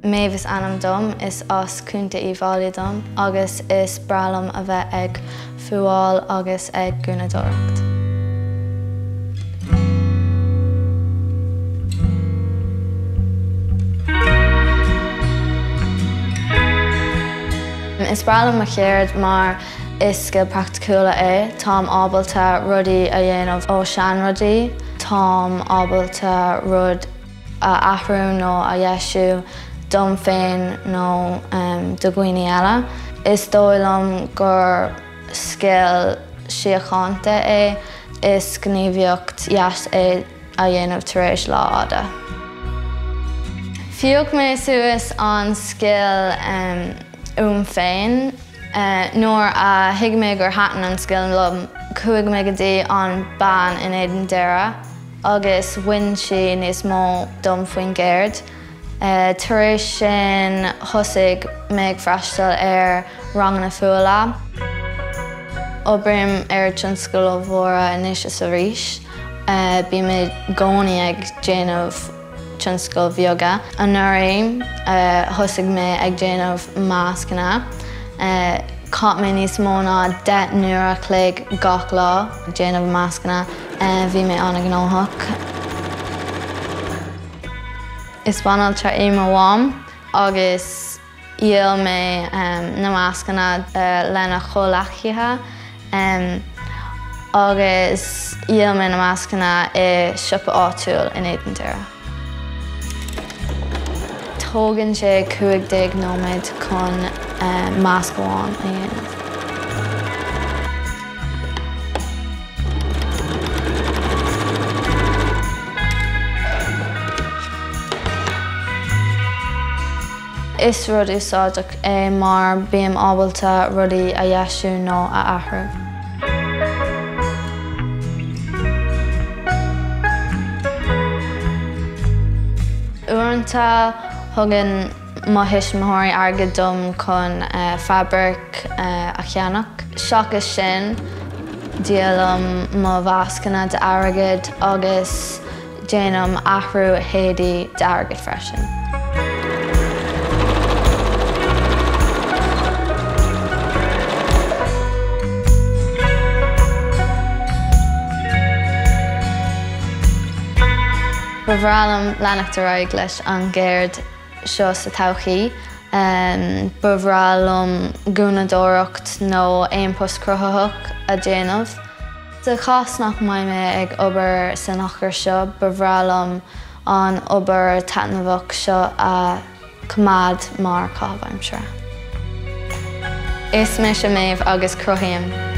Méabh is ainm dom, is as Contae Uíbh Fhailí dom agus is breá liom a bheith ag fuáil agus ag gúnadóireacht. Is breá liom mo cheird mar is scil praiticiúla é. Táim ábalta rudaí a dhéanamh ó seanrudaí. Táim ábalta rud a athrú nó a dheisiú dom féin nó do dhaoine eile. Is dóigh liom gur scil síochánta é. Is gníomhaíocht dheas é a dhéanamh tar éis lá fhada. Phioc mé suas an scil uaim féin. Nuair a thuig mé gur thaitin an scil liom, chuaigh mé go dtí an bean in Éadan Doire agus mhúin sí níos mó dom faoin gceird. Tar éis sin thosaigh mé ag freastal ar ranganna fuála. Oibrím ar tionscadail mhóra anois is arís. Bím i gcónaí ag déanamh. tionscadail bheaga. Anuraidh, thosaigh mé ag déanamh mascanna. Chaith mé níos mó ná 10 n-uair a chloig gach lá ag déanamh mascanna. Bhí mé an-ghnóthach. Is banaltra í mo mham agus. Dhíol mé na mascanna lena comhghleacaithe agus dhíol mé na mascanna i siopa áitiúil in Éadan Doire. Tógann sé 15 nóiméad chun masc amháin a dhéanamh. Is rud úsáideach é mar bím ábalta rudaí a dheisiú nó a athrú. Uaireanta thugann mo thuismitheoirí airgead dom chun fabraic a cheannach. Seachas sin, díolaim mo mhascanna d'airgead agus. Déanaim athrú éadaí d'airgead freisin. Ba bhreá liom leanacht ar aghaidh leis an gceird seo sa todhchaí. Ba bhreá liom gúnadóireacht nó aon post cruthaitheach a dhéanamh. Sa chás nach mbeidh mé ag obair san achar seo, ba bhreá liom an obair taitneamhach seo a choimeád mar chaitheamh aimsire. Is mise Méabh agus cruthaím.